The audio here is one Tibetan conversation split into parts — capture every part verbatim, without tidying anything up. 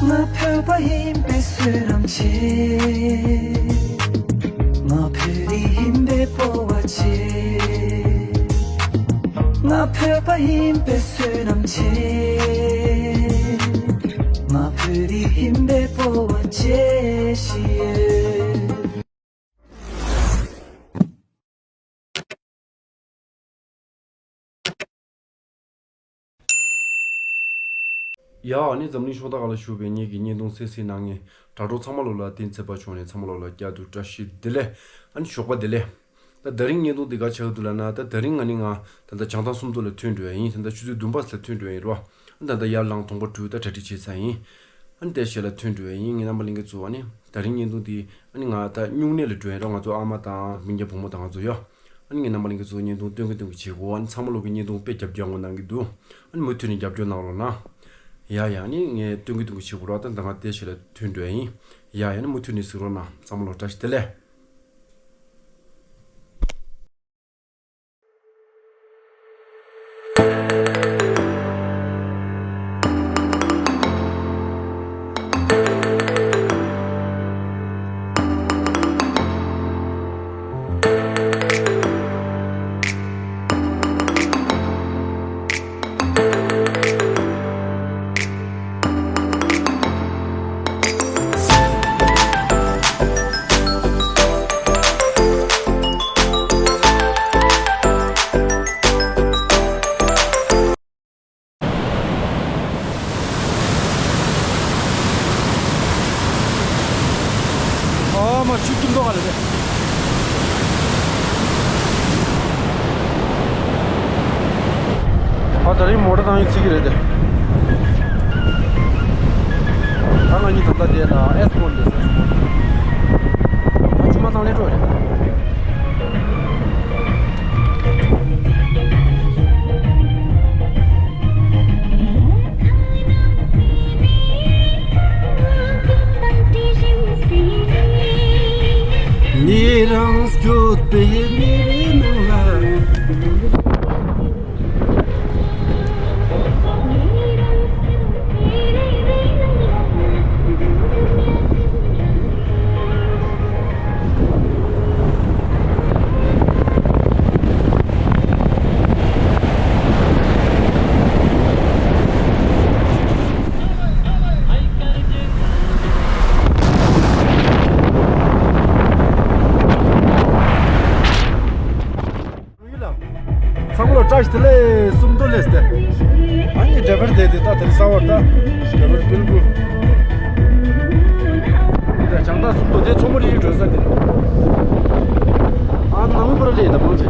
ང་བོད་པ་ཡིན་པའི་བསོད་ནམས་ཆེ། ང་བོད་རིགས་ཡིན་པའི་སྤོབས་པ་ཆེ། ང་བོད་པ་ཡིན་པའི་བསོད་ནམས་ཆེ། ང་བོད་རིགས་ཡིན་པའི་སྤོབས་པ་ཆེ་ཞིག་ཡོད། ཡ་ཨ་ནི་འཛམ་གླིང་ཕྱོགས་མཐའ་ཁག་ལ་བཞུགས་པའི་ངེད་ཀྱི་བརྙན་ཐུང་གསན་གཟིགས་གནང་མཁན་དྲ་གྲོགས་ཚང་མ་ལོ་ལ་བསྟན་འཛིན་ཚེ་དཔག་མཆོག་ནས་ཚང་མ་ལོ་ལ་བསྐྱར་དུ་བཀྲ་ཤིས་བདེ་ལེགས། ཨ་ནི་ཞོགས་པ་བདེ་ལེགས། ད་དེ་རིང་བརྙན་ཐུང་འདི་ག་ཆགས་ཀྱི་འདུག་ལབ་ན། ད་དེ་རིང་ང་ནི་ང་ད་ལྟ་བྱང་ཐང་སུམ་མདོ་ལ་ཐོན་འགྲོ་ཡ་ཡིན། ད་ལྟ་ཆུ་ཚོད་བདུན་པ་ཙམ་ལ་ཐོན་འགྲོ་ཡ་ཡིན་རོ། ཨ་ནི་ད་ལྟ་ཡར་ལངས་གདོང་པ་བཀྲུས། ད་གྲ་སྒྲིག་བྱས་ཚར་ཡིན། ཨ་ནི་དེ་ཤེད་ལ་ཐོན་འགྲོ་ཡ་ཡིན། ངའི་རྣམ་པ་ལྷན་རྒྱས་ཚོ། ཨ་ནི་དེ་རིང་བརྙན་ཐུང་འདི་ཨ་ནི་ང་ད་སྨྱུང་གནས་ལ་འགྲོ་ཡ་ཡིན་རོ། ང་ཚོ་ཨ་མ་དང་སྤུན་ཀྱག་བུ་མོ་དང་ང་ཚོ་ཡོད། ཨ་ནི་ངའི་རྣམ་པ་ལྷན་རྒྱས་ཚོ་བརྙན་ཐུང་སྟོན་གི་སྟོན་གི་བྱེད་དགོས། ཨ་ནི་ཚང་མ་ལོ་གི་བརྙན་ཐུང་དཔེ་རྒྱབ་སྐྱོར་ངོ་གནང་གི་འདུག་ཨ་ནི་མུ་མཐུད་ནས་རྒྱབ་སྐྱོར་གནང་རོགས་གནང་། ཡ་ཡ། ཨ་ནི་ངས་སྟོན་གི་སྟོན་གི་བྱེད་དགོས་རོགས། ད་ད་ང་དེ་ཤེད་ལ་ཐོན་འགྲོ་ཡ་ཡིན། ཡ་ཡ། ཨ་ནི་མུ་མཐུད་ནས་གཟིགས་རོགས་གནང་། ཚང་མ་ལོ་བཀྲ་ཤིས་བདེ་ལེགས། ཨ་མ་ཆུ་སྐྱིད་མདོག་ཁ་ལ་རེད། ཨ་དེ་རིང་མོ་ཊ་བཏང་ཡིན་ཚིག་གི་རེད་དེ། ད་ང་གཉིས་ད་ལྟ་དེ་ལ་ཨེས་མོ་ཊ་རེད། ཨེས་མོ་ཊ། ད་ཆུ་མ་བཏང་ལེ་འགྲོ་རེད། ཉེ་རང་སྐྱོད་པའི་མི་རེ་ནང་ལ། ཚང་མ་ལ་བཀྲ་ཤིས་བདེ་ལེགས། སུམ་མདོ་ལས་ཏེ། ཨ་ནི་ཌ་རའི་ཝར་དེ་དེ་ད་དེ་རིང་གསར་པ་ད། ཌ་རའི་ཝར་བིལ་ཀུལ། དེ་བྱང་ཐང་སུམ་མདོ་དེ་མཚོ་མོ་རི་རི་འགྲོ་ས་དེ། ཨ་ནང་པར་ལས་ད་མང་ཆེ།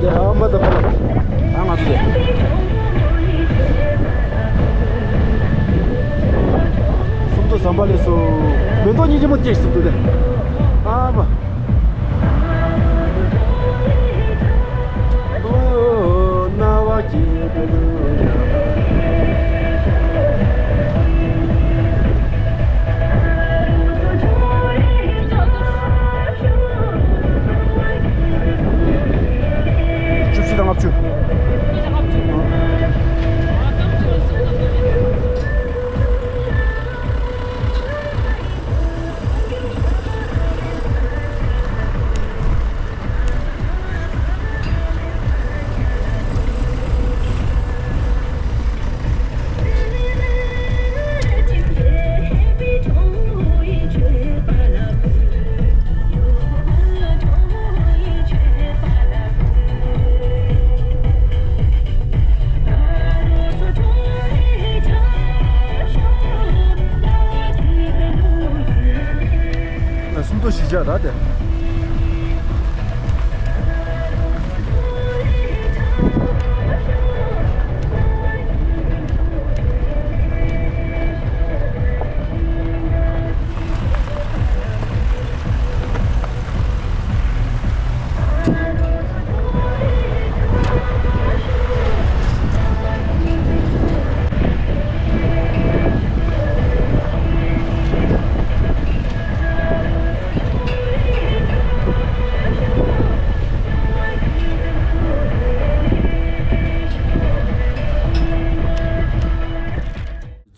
དེ་ཨ་མ་ད་པ་ལ། ཨ་ང་ཚོ་དེ། སུམ་མདོ་ཟམ་པ་ལས་སུ། མེ་ཏོག་སྙིང་རྗེ་མོ་སྐྱེས། སུམ་མདོ་དེ། ཨ་མ། བཅུ་བཞི་དང་ལྔ་བཅུ། སུམ་མདོ་བཞི་ཆ་ར་དེ།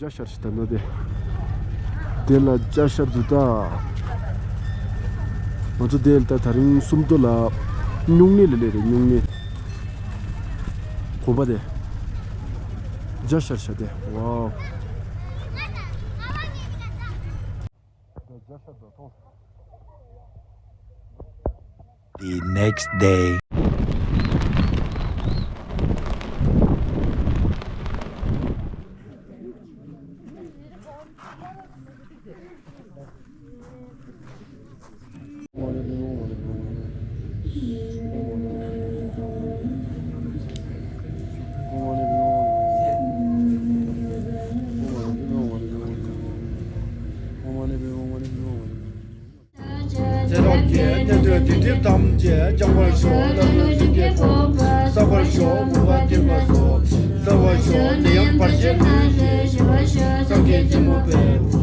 རྒྱ་ཤར་ཤི་ད་ནོ་དེ། དེ་ལ་ཅ་ཤར་དུ་ད། ང་ཚོ་དེ་ལ་ད་དེ་རིང་སུམ་མདོ་ལ་སྨྱུང་གནས་ལ་སླེབས་རེད། སྨྱུང་གནས་དགོན་པ་དེ། ཅ་ཤར་ཤ་དེ། ཝའོ། The next day. ཚེ་རབས་ཀྱི་གནད་དོན་སྡིག་སྒྲིབ་ཐམས་ཅད་སྦྱང་བར་ཤོག་སླར་ལྷུན་གྱིས་གོམས་པ་བསགས་པར་ཤོག་མུན་པ་འཐིབས་པ་སོགས་བསལ་བར་ཤོག་ནད་ཡམས་བར་ཆད་ལས་ཞི་བར་ཤོག་བསམ་གྱིས་ཚིམ་པ་འབད།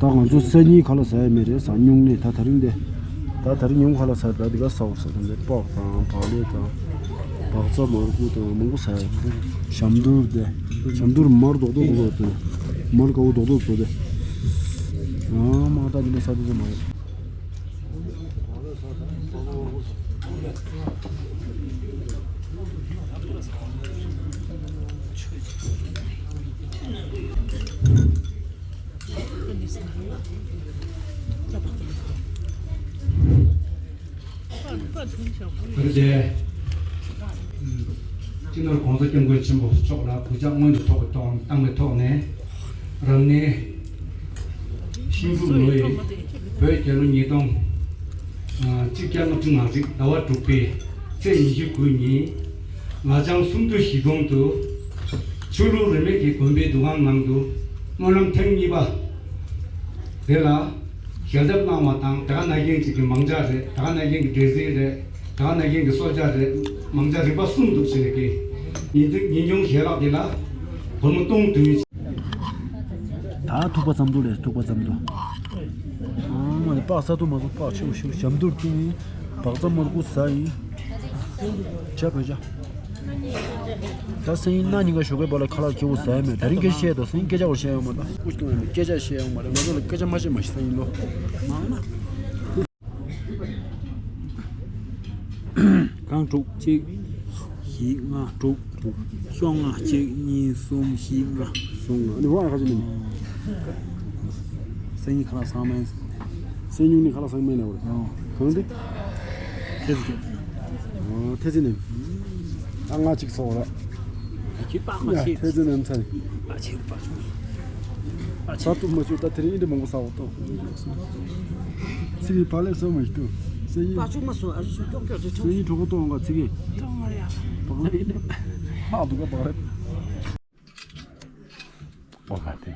ད་ང་ཚོ་སང་ཉིན་ག་ལ་ཟ་ཡ་མེད་རེད། ཟ་སྨྱུང་གནས། ད་དེ་རིང་དེ། ད་དེ་རིང་ཉུང་ག་ལ་ཟ་རེད། ད་འདི་ག་ཟ་འོར་ཟ། ད་འདི་སྤགས་དང་བག་ལེབ་དང་། བག་ཚ་མར་ཁུ་དང་མང་པོ་ཟ་ཡ། ཞབས་འདུར་དེ། ཞབས་འདུར་མར་རྡོག་རྡོག་རྡོག་དེ། མར་དཀར་པོ་རྡོག་རྡོག་བཟོ་དེ། ཨ་མ་ད་འདི་ལ་ཟ་དུས་ཙམ་མ་རེད། ཨ་ནི་དེ། སྤྱི་ནོར་༸གོང་ས་༸སྐྱབས་མགོན་ཆེན་པོ་མཆོག་ལ་གུས་ཕྱག་སྔོན་དུ་ཐོག་བཏང་བའི་ཐོག་ནས། རབ་གནས་ཤིང་འབྲུག་ལོ་ཡི་བོད་རྒྱལ་ལོ་ཉིས་སྟོང་གཅིག་བརྒྱ་ལྔ་བཅུ་ང་གཅིག་ཟླ་བ་དྲུག་པའི་ཚེས་ཉི་ཤུ་དགུ་ཉིན། ལ་བྱང་སུམ་མདོ་གཞིས་གྲོང་དུ་ཆོས་ལུགས་རིས་མེད་ཀྱི་དགོན་པའི་འདུ་ཁང་ནང་དུ་སྨོན་ལམ་ཐེངས་གཉིས་པ་དེ་ལ་ཞལ་འདེབས་གནང་བ་དང་། དེ་ག་ནང་བཞིན་ཅིག་གི་མང་ཇ་རེད། དེ་ག་ནང་བཞིན་གྱི་འབྲས་སིལ་རེད། དེ་ག་ནང་བཞིན་གྱི་གསོལ་ཇ་རེད། མང་ཇ་རིགས་པ་གསུམ་འདུག་ཟེར་གི། ཉིན་ཐུ་ཉིན་གུང་ཞལ་ལག་འདི་ལ་སྒོར་མོ་སྟོང་བདུན། ད་ཐུག་པ་ཙམ་དུ་རེད། ཐུག་པ་ཙམ་དུ། ཨ་མ་ནི་སྤགས་ཟ་ཐུབ་མ་སོང་། སྤགས་ཆེ་བོ་ཞིག་ཞབས་འདུར་བཏིང་ཡིན། བག་ཚ་མར་ཁུ་ཟ་ཡིན། ཇ་བོད་ཇ། ད་སང་ཉིན་གནངས་ཉིན་ཀ་ཞོགས་ཀའི་བར་ལ་ཁ་ལག་ཁེ་བོ་ཟ་ཡ་མེད། དེ་རིང་སྐད་ཆ་བཤད་དོ། སང་ཉིན་སྐད་ཆ་བོ་བཤད་ཡོང་མ་རེད། སྐུ་གཅིག་ཡོང་མེད། སྐད་ཆ་བཤད་ཡོང་མ་རེད། ང་ཚོ་ལ་སྐད་ཆ་མ་བཤད་མ་ཤི། སང་ཉིན་ལོ། གང་དྲུག་གཅིག་བཞི་ལྔ་དྲུག་དྲུག་ཤོག་ལྔ་གཅིག་གཉིས་གསུམ་བཞི་ལྔ། གསུམ་ལྔ། ཨ་ནི་ཝང་ཁ་ཅིག་ནི། སང་ཉིན་ཁ་ལག་ཟ་མེད། སང་ཉིན་ནི་ཁ་ལག་ཟ་མེད་ན་བ་རེད། ཨོ། གང་དེ། ཐེ་ཚི་ཁྱོད། ཨོ་ཐེ་ཚི་ནི། ད་ང་གཅིག་ཚོགས་ར། ཁྱོད་པགས་མ་ཡ་ཆེ། ཐེ་ཚི་ནི་ཚ། པགས་ཆེ་པགས་ཆུང་། ས་ཐུབ་མ་བྱུང་། ད་དེ་རིང་འདི་མང་པོ་ཟ་འོ་ཏོ། ཚིག་གི་བག་ལེབ་ཟ་མ་ཞིག་ཏུ། སང་ཉིན། པགས་ཆུང་མ་སོང་། ཨ་ཞུ་ཏོག་ཀྱོག་རེ་ཐོང་། སང་ཉིན་གྲོགས་པོ་ཏོག་འོང་ག་ཚིག་གི། ཏོག་མ་རེད་ཡ། བག་ལེབ་ཡིན་ན། ཕག་འདུག་ག་བག་ལེབ། ཨོ་མ་དེ།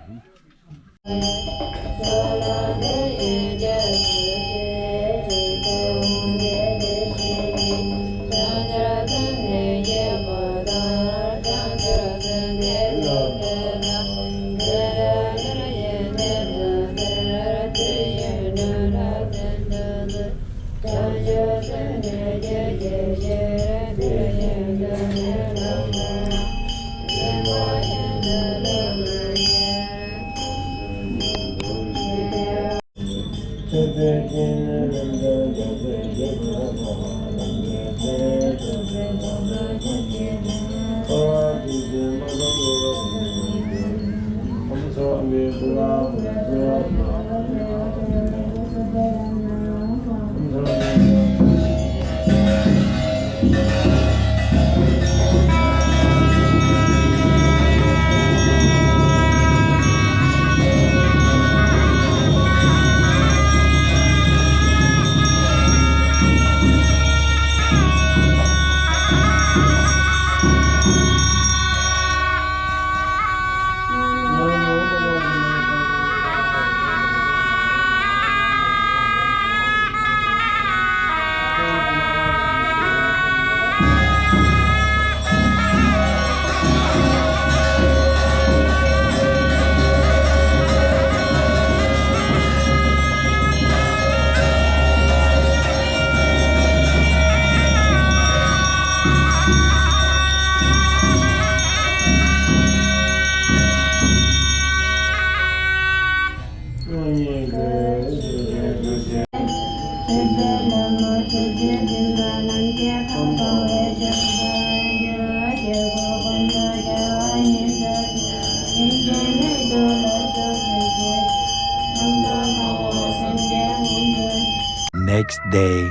Next day.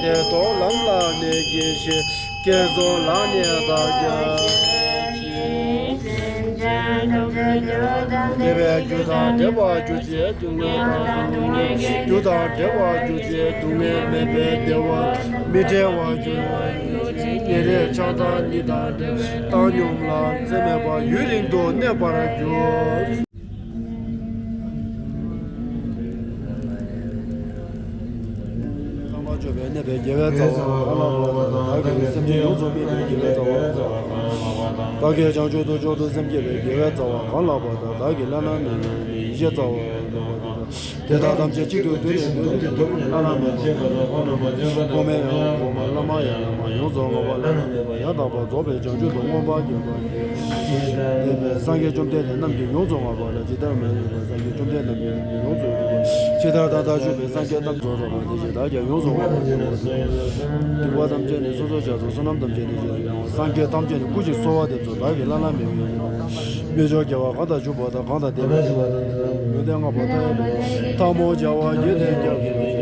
བདེ་སྟོང་ལམ་ལ་གནས་ཀྱི་ཞིང་། བསྐྱེད་རྫོགས་ལ་གནས་བདག་ཀྱང་། བདེ་བའི་རྒྱུ་དང་བདེ་བར་གྱུར་ཅིག་སྡུག་བསྔལ་དང་སྡུག་བསྔལ་རྒྱུ་དང་བདེ་བར་གྱུར་ཅིག་སྡུག་བསྔལ་མེད་པའི་བདེ་བ་མི་འབྲལ་བར་གྱུར། ཉེ་རིང་ཆགས་སྡང་གཉིས་དང་བྲལ། བཏང་སྙོམས་ལ་འཛིན་མེད་པར་ཡུན་རིང་དུ་གནས་པར་འགྱུར། ཁམས་པ་སྤྱོད་པས་གནས་པའི་དགེ་བའི་རྩ་བ་གང་ལགས་པ་དང་། བདག་གིས་སེམས་ཅན་ཡོངས་སུ་སྨིན་པའི་དགེ་བའི་རྩ་བ་གང་ལགས་པ་དང་། བདག་གིས་བྱང་ཆུབ་ཏུ་མཆོག་ཏུ་སེམས་བསྐྱེད་པའི་དགེ་བའི་རྩ་བ་གང་ལགས་པ་དང་། བདག་གིས་བླ་ན་མེད་པའི་ཡེ་ཤེས་རྩ་བ་གང་ལགས་པ་དང་། དེ་དག་ཐམས་ཅད་གཅིག་ཏུ་བསྡུས་ནས་འདོད་པའི་བླ་ན་མེད་པ་གོང་མའི་ཡང་གོང་མ། བླ་མ་ཡང་བླ་མ། ཡོངས་སུ་བསྔགས་པ་བླ་ན་མེད་པ་ཡང་དག་པར་རྫོགས་པའི་བྱང་ཆུབ་ཏུ་མངོན་པར་བསྟན་པ། དེ་ནས་སངས་རྒྱས་བཅོམ་ལྡན་འདས་རྣམས་ཀྱིས་ཡོངས་སུ་བསྔགས་པ་ལ་ཇི་ལྟར་མི་འདོད་པ། སངས་རྒྱས་བཅོམ་ལྡན་འདས་རྣམས་ཀྱིས་ཡོངས་སུ་བསྔགས་པ་ཇི་ལྟར་བདག་ལྟར་གྱུར་པའི་སངས་རྒྱས་རྣམས་ཀྱིས་ཡོངས་སུ་བསྔགས་པ་དེ་བཞིན་བདག་ཀྱང་ཡོངས་སུ་བསྔགས་པར་འགྱུར་རོ། སྡིག་པ་ཐམས་ཅད་ནི་སོ་སོར་བཤགས་སོ། བསོད་ནམས་ཐམས་ཅད་ནི་ཞིང་དུ་གཡོ་བ། སངས་རྒྱས་ཐམས་ཅད་ནི་སྐུ་ཞིང་གསོལ་བ་འདེབས་སོ། བདག་གིས་བླ་ན་མེད་པའི་ཡེ་ཤེས་རྩ་བ། དམན་ཆོས་དགེ་བ་གང་དག་བྱུང་བ་དང་། གང་དག་བསྟན་པའི་བསྟན་པ་དང་། ཡོན་ཏན་བསྔགས་པ་མཐའ་ཡས་པའི་ཐལ་མོ་སྦྱར་བ་བརྒྱད་དེ་སྐྱབས་སུ།